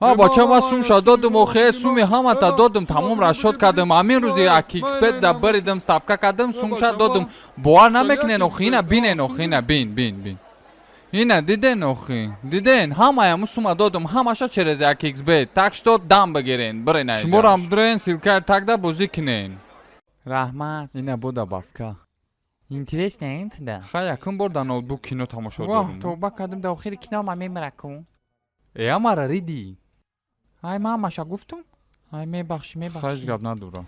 А бача ма сумша додум, охе суми ҳамата додум, тамом расчёт кардам. Ҳамин рӯзи 1xBet да баридам, ставка кардам, сумша додум. Бовар намекунен охи, ина бинен охи, ина бин, бин, бин. Ина диден охи, диден, ҳамаяму сума додум, ҳамаша через 1xBet. Так что дам бигирен, бирен. Шуморам дурен, ссылка тагда бозӣ кунен. Раҳмат. Ина буда бавка. Интересно, да? Хай, якум бор дар ноутбук кино тамошо Воҳ, дорум. Тавба кардам, дар охири кино ма мемираку. Э, амара риди. Ай, ман ҳамаша гуфтум. Ай, мебахшӣ, мебахшӣ. Ҳеҷ гап надорам.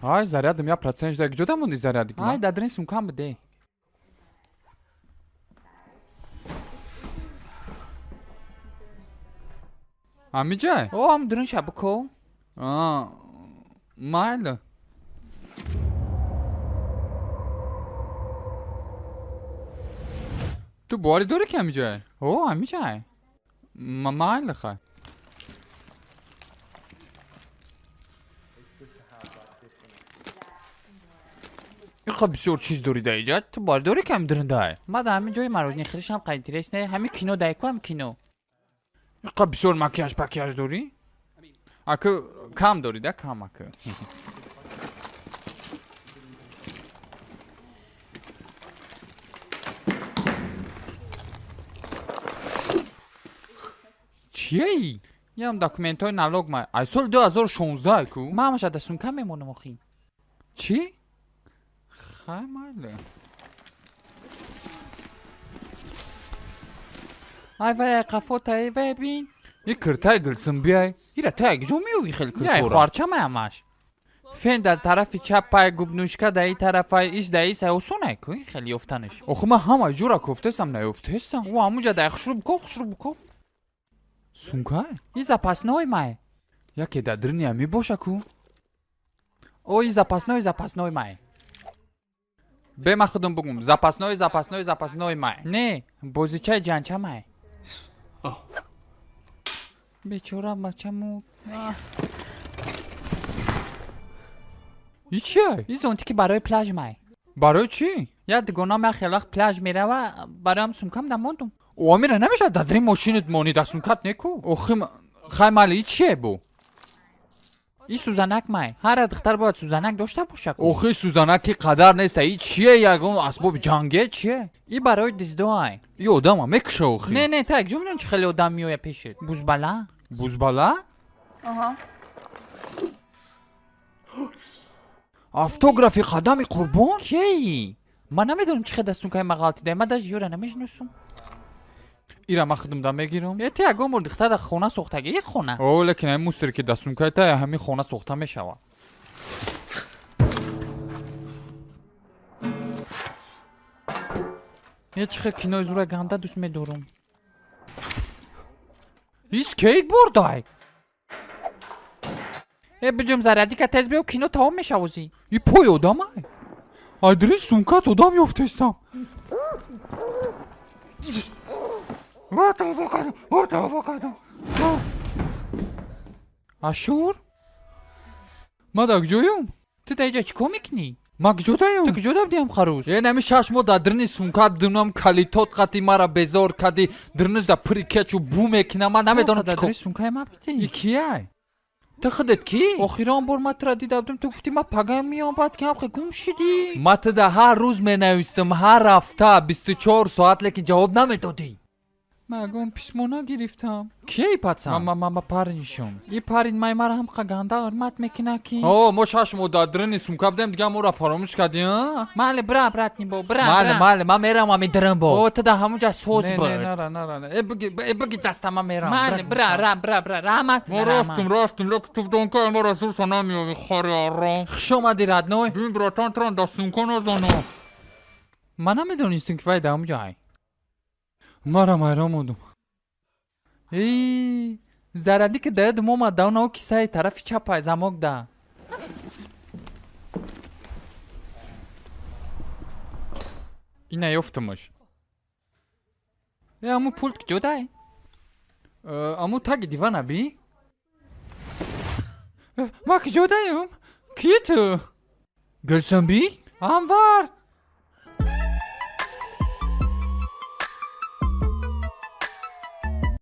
Ай, зарядам 1% шуда, куҷода монди зарядик? Ай, дар дрин сумкам буде. Ҳамиҷай? О, ҳам дринша бико. А, майли. Ту боварӣ дорӣ ки ҳамиҷай? О, ҳамиҷай. Майли, хай. Иқа бисёр чиз дорӣ дар иҷа, ту боварӣ дорӣ ки ҳамин дриндай? Ма дар ҳамин ҷои марожни хелишам қа интересне, ҳамин кино дай ку, ҳамин кино. Иқа бисёр макияж пакияж дорӣ? Аку кам дорӣ да, кам аку. Чиеи? Ям документҳои налог ма. Ай соли 2016 ку? Ма ҳамаша дар сумка мемонам охи. Чӣ? Хай, майли. Ай вай, қафота, ай вай, бин. И киртаи гилсимбиай. Ира ту як ҷо меёвӣ хел Яй киртора? Хоҳарчамай ҳамаш. Фен дар тарафи чапай, губнушка дар ин тарафай, иш дар ис, ай осонай ку, ин хеле ёфтанаш. Охи ман ҳама ҷора кофтесам, наёфтесам. О, ҳамуҷа дай хушрӯ бико, хушрӯ бико. Сумкай? И запасной май. Яке дар дрини ҳами боша ку? О, и запасной, запасной май. Бе ман худам бугум. Запасной, запасной, запасной май. Не, бозичаи ҷанча май. Бечора бачаму. И чиай? И зонтики барои пляж май. Барои чӣ? Як дугонам як хеле вақт пляж мерава, бароям сумкам дамондум. О, амира намешавад дар дрин мошинат монӣ, дар сумкат неку? Охи, хай майли, и чие бу? И сӯзанак май. Ҳар як духтар бояд сӯзанак дошта боша ку. Охи сӯзанаки қадар неста, и чие, ягон асбоби ҷанге чие? И барои диздоай. И одама мекуша охи. Не, не, та як ҷо медонӣ чӣ хеле одам меояд пешет. Бузбала? Бузбала? Аҳа. Автографи қадами қурбон? Кей? Ман намедонам чӣ хел дар сумкаи ма ғалтида, ман даже ёра намешиносум. Ира ман худам да мегирам. Э, ту ягон бор духтар дар хона сохтагӣ, як хона? О, лекин ҳамин мусоре ки дар сумкаи та, ҳамин хона сохта мешавад. Е, чӣ хел кинои зура ганда дӯст медорам. И скейтбордай? Э, биҷум зарядика, тез биё, кино тамом мешавозӣ. И пой одамай? Ай дрин сумкат одам ёфтестам. О, тавба кардам, о, тавба кардам. Ашур? Ман дар куҷоюм? Ту дар иҷа чӣ кор мекунӣ? Ман куҷо даём? Ту куҷо дабдиам харӯз? Е, нами 6 моҳ дар дрини сумкат дунам, калитот қати мара безор кади, дриниш да пури кечу бу мекунам, ман намедонам чӣ Дар кор. дрини сумкаи ма бидӣ? И кияй? Ту худат кӣ? Охирон бор ман тура дида будам, ту гуфтӣ ман пага меом, баъд ки ҳам гум шидӣ. Ман туда ҳар рӯз менавистам, ҳар ҳафта, 24 соат, лекин ҷавоб намедодӣ. Ман ягон письмо нагирифтам. Кияи пацан? Ма парень шум. И парень май мара ҳам ганда ҳурмат мекунад ки. О, мо 6 моҳ дар дрини сумка будем, дига моро фаромӯш кардӣ, а? Майли, бира, брат, нибо, бира. Майли, Бира. майли, ман мерам ами дрин бо. О, ту дар ҳамун ҷа соз Не, буд. не, нара, нара, не. Э, биги, э, биги даста, ман мерам. Майли, бира, ра, бира, бира, раҳмат. Мо рафтем, рафтем, лекин ту донкаи маро зурша намеёвӣ, хари аром. Хуш омадӣ, родной. Бин, братан, тран дар сумка назано. Ман намедонистам ки вай дар ҳамун ҷай. Марам ҳайрон мондум. Эй, зарядика да ёдам омад, да онао кисаи тарафи чапай замок да. Ина ёфтумаш. Э, аму пулт куҷо дай? Э, аму таги дивана би? Э, ман куҷо даём? Ки ту? Гулсумби? Анвар!